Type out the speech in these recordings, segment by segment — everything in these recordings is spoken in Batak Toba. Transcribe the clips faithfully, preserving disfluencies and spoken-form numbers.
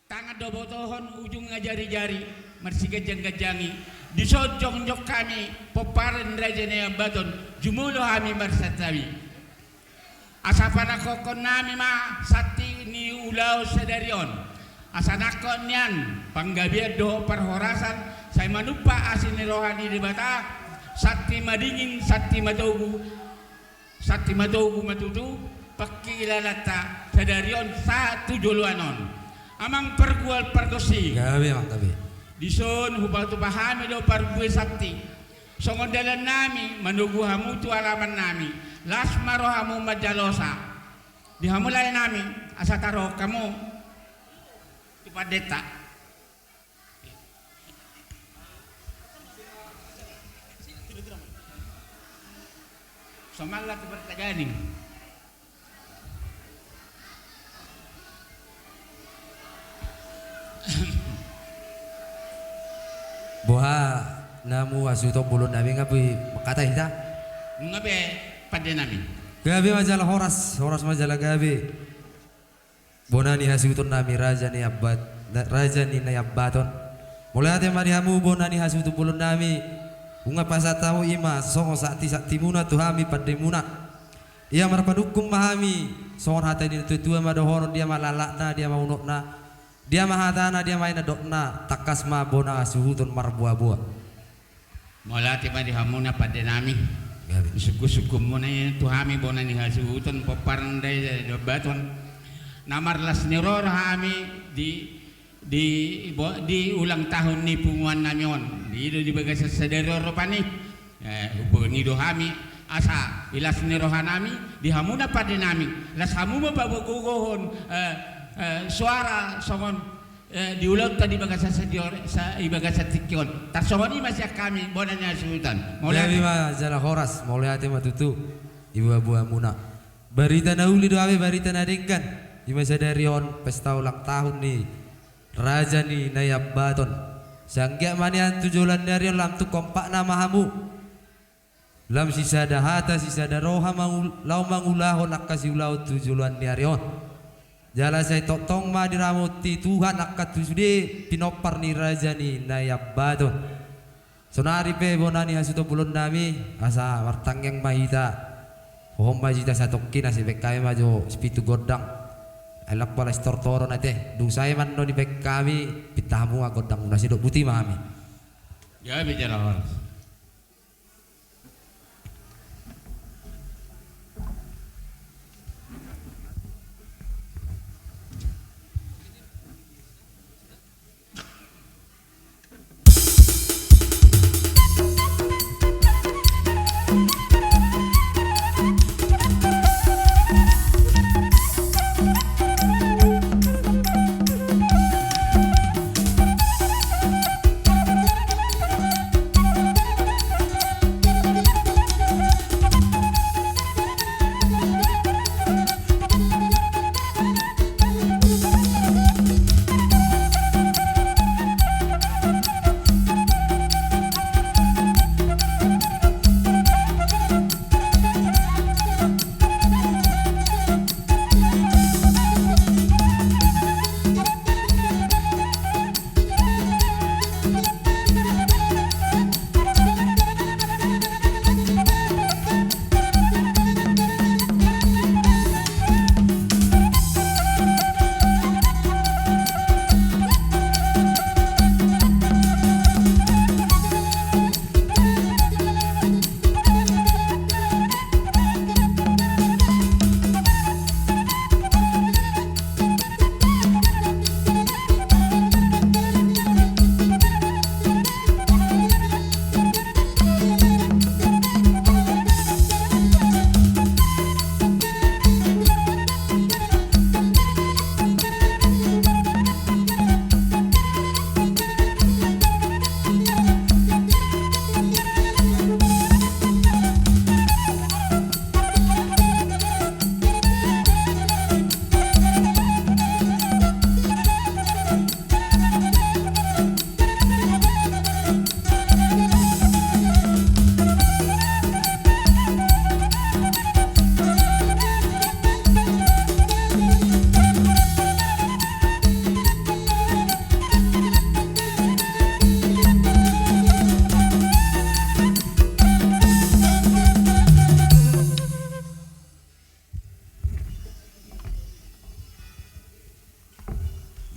Tangan do botohon, ujungna jarijari, marsiganjangganjangi. Dison jongjong hami pomparan Raja Naiambaton, jumolo hami marsantabi. Asa panangkokhonnami ma santi ni ulaon sadari on, asa nangkok nian panggabean dohot parhorasan, sai manumpak asi ni roha ni Debata, santi madingin, santi matogu, santi matogu ma tutu pangkilalanta sadari on sahat tu joloan on. Amang pargual pargonsi. Gabe, amang, gabe. Dison hupatupa hami do parbue santi. Songon dalannami manogu hamu tu alamannami, las ma rohamu manjalosa. Di hamu laenami, asa taruhon hamu tu pandenta. Somalna tu partaganing. Boha namu hasuhuton bolonnami, nga boi mangkatai hita? Nga be, pandenami. Gabe ma jala horas, horas ma jala gabe. Bona ni hasuhutonnami, Raja ni Ambat-, na-, Raja ni Naiambaton. Mauliate ma di hamu bona ni hasuhuton bolonnami. Nunga pasahat hamu i ma songon santisantimuna tu hami pandemuna. Ia marpanungkun ma hami, songon hata ni natuatua ma dohonon, dia ma lalakna, dia ma unokna, dia ma hatana, dia ma inandokna, tangkas ma bona hasuhuton marboaboa. Mauliate ma di hamuna pandenami. Gabe. Sungkunsungkunmuna i tu hami bona ni hasuhuton pomparan Raja Naiambaton. Na marlas ni roha do hami di, di, bo-, di ulang tahun ni punguannami on. Di, di bagasan sadari on rupani. Eh, hubungi do hami, asa i las ni rohanami di hamuna pandenami. Las hamu ma pagogohon, eh, eh, soara songon eh, di ulaonta di bagasan sadari on, sa-, di bagasan tingki on. Tarsongon i ma sian hami, bona ni hasuhuton. Mauliate. Gabe ma jala horas, mauliate ma tutu. Di boaboamuna. Barita na uli do gabe, barita na denggan. I ma sadari on, pesta ulang tahun ni Raja ni Naiambaton. Sai anggiat ma nian tu joloan ni ari on lam tung kompakna ma hamu. Lam sisada hata, sisada roha mangul-, laho mangulahon angka siulaon tu joloan ni ari on. Jala sai tongtong ma diramoti Tuhan angka tu sude pinompar ni Raja ni Naiambaton. Saonari pe bona ni hasuhuton bolonnami, asa martangiang ma hita. Hohom ma hita satongkin, asa dibaen hami ma jo sipitu gondang. Ai lam pola sitortoron ate, dung sae ma annon dibaen hami, pinta hamu ma gondangmuna, sai dok buti ma hami. Gabe jala horas.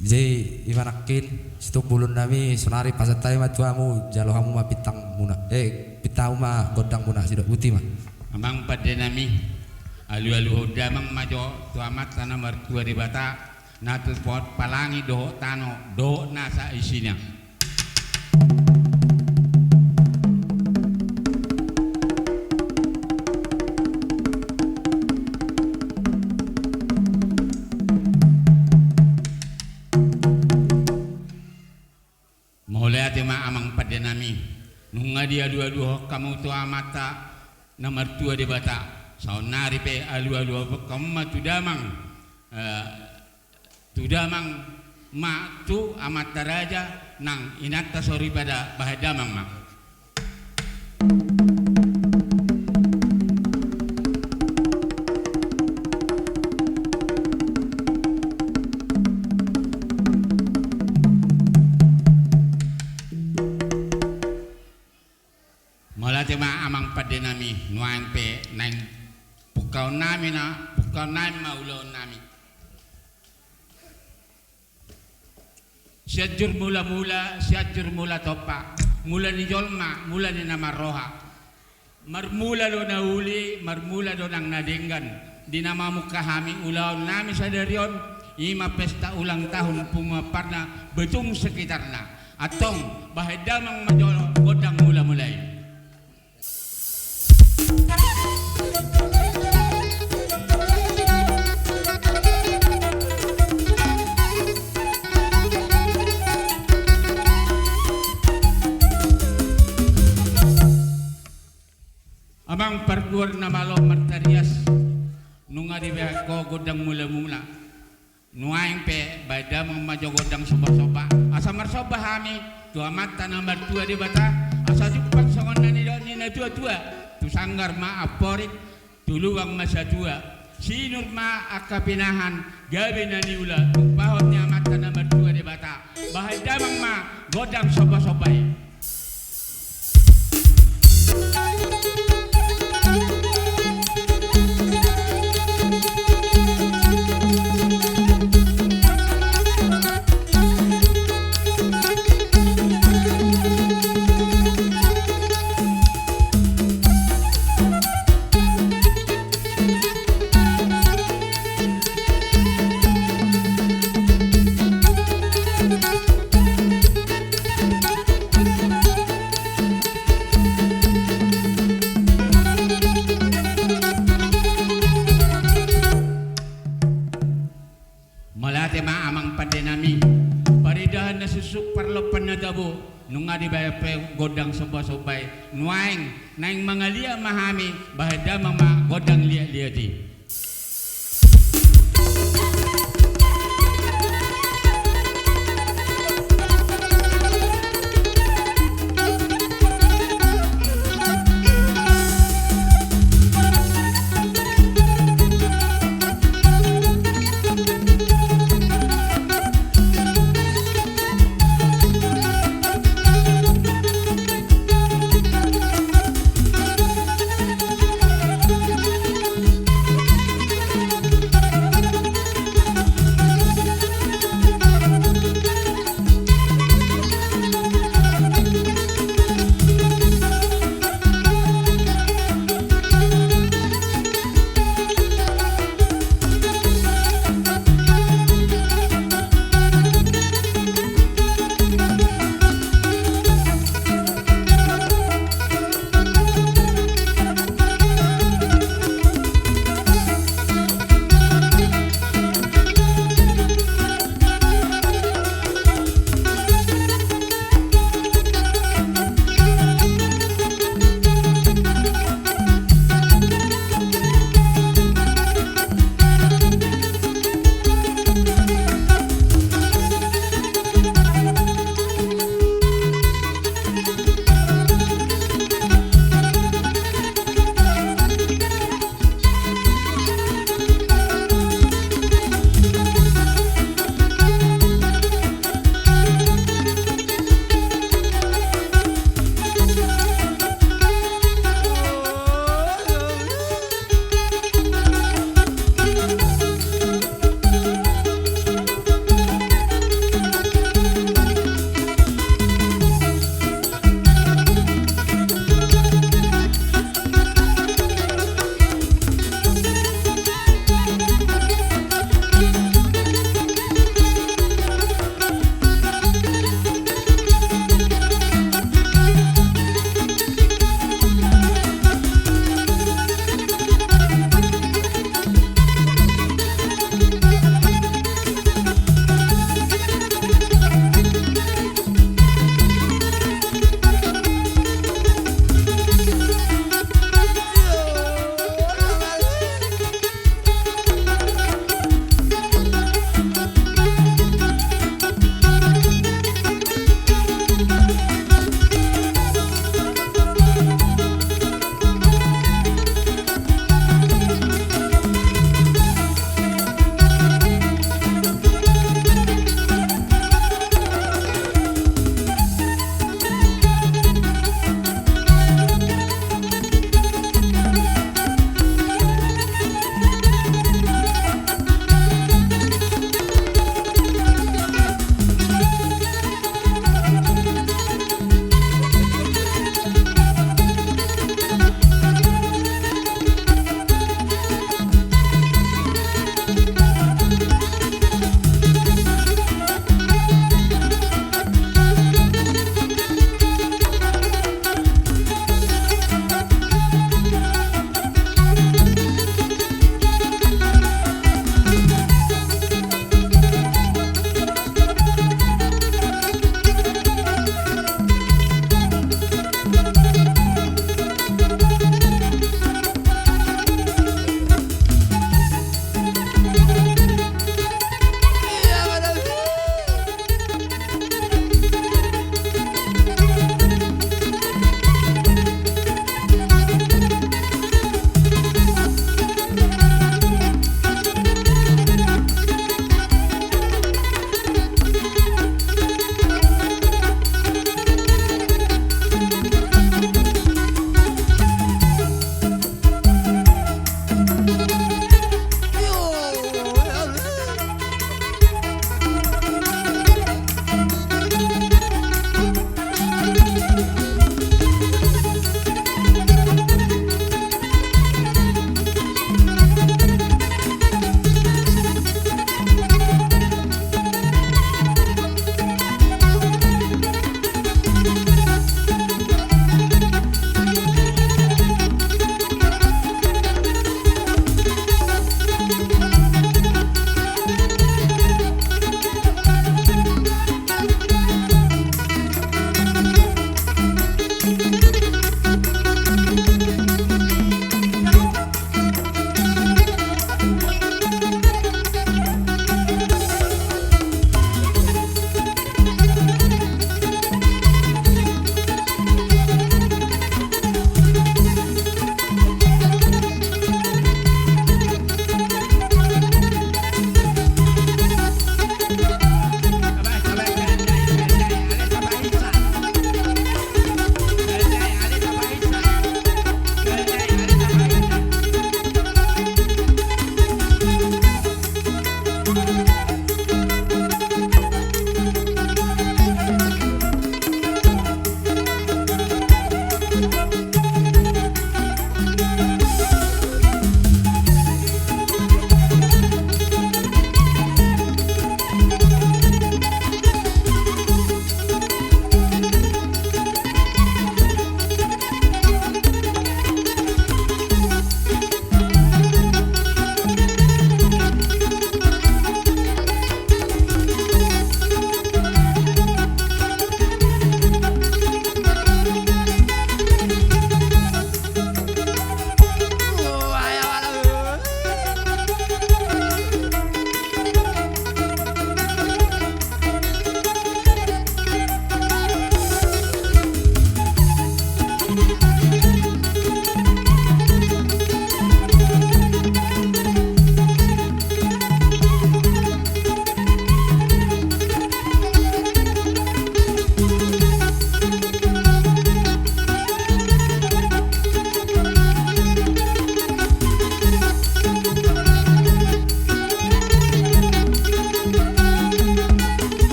Jadi ima nangkin situmbulun nami, saonari pasahat hami ma tu hamu, jalo hamu ma pintang muna, eh, pintang hamu ma gondang muna, sidok boti ma. Amang pande nami, alualuhon damang ma jo tu Amanta na martua Debata, na tumangpalangi dohot tano dohot nasa isina. Mauliate ma amang pande nami, nunga dialualuhon hamu tu Amanta na martua Debata, saonari pe alualuhon hamu ma tu damang, eh, tu damang ma tu amanta raja nang inanta soripada, bahen damang ma. Mauliate ma amang pande nami, nuaeng pe naeng pungkaon nami na, pungkaon nami ma ulaon nami. Sianjur mulamula, Sianjur mula tompa, mula ni jolma, mula ni na marroha. Marmula do na uli, marmula do nang na denggan. Di na mamungka hami ulaon nami sadari on, ima pesta ulang tahun Punguan Parna, Betung sekitarna. Antong, bahen damang ma jolo gondang mulamula i. Amang pargual na malo martarias, nunga dibahen ho gondang mulamula. Nuaeng pe bahen damang ma jo gondang sombasomba. Asa marsomba hami tu Amanta na martua Debata, asa jumpang songon na nidok ni natuatua, tu sanggar ma amporik, tu lubang ma satua, sinur ma angka pinahan, gabe na niula, tumpahon ni Amanta na martua Debata. Bahen damang ma gondang sombasomba i. Mauliate ma amang pande nami, paridahan na suksuk parlompan na tabo, nunga dibahen pe gondang sombasomba i, nuaeng naeng mangaliat ma hami, bahen damang ma gondang liatliat i.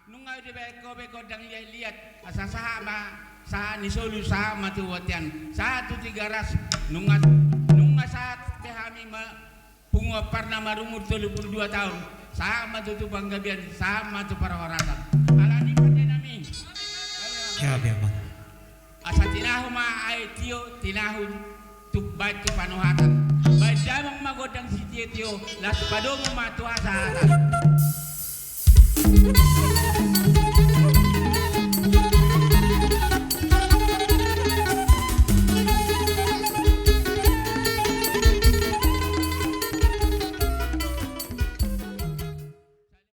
Nunga dibaen ho be gondang liat-liat, asa sahat ma, sahat ni solu, sahat ma tu bontean, sahat tu Tigaras. Nunga, nunga sahat be hami ma pungu amparna marumur tolu pulu dua taon, sahat ma tu, tu panggabean, sahat ma tu parhorasan. Alani i pande nami. Gabe, Amang. Asa tinahu ma aek tio, tinahu tu, baen tu panuhatan. Baen damang ma gondang sitio-tio, laos padomu ma tu hasahatan.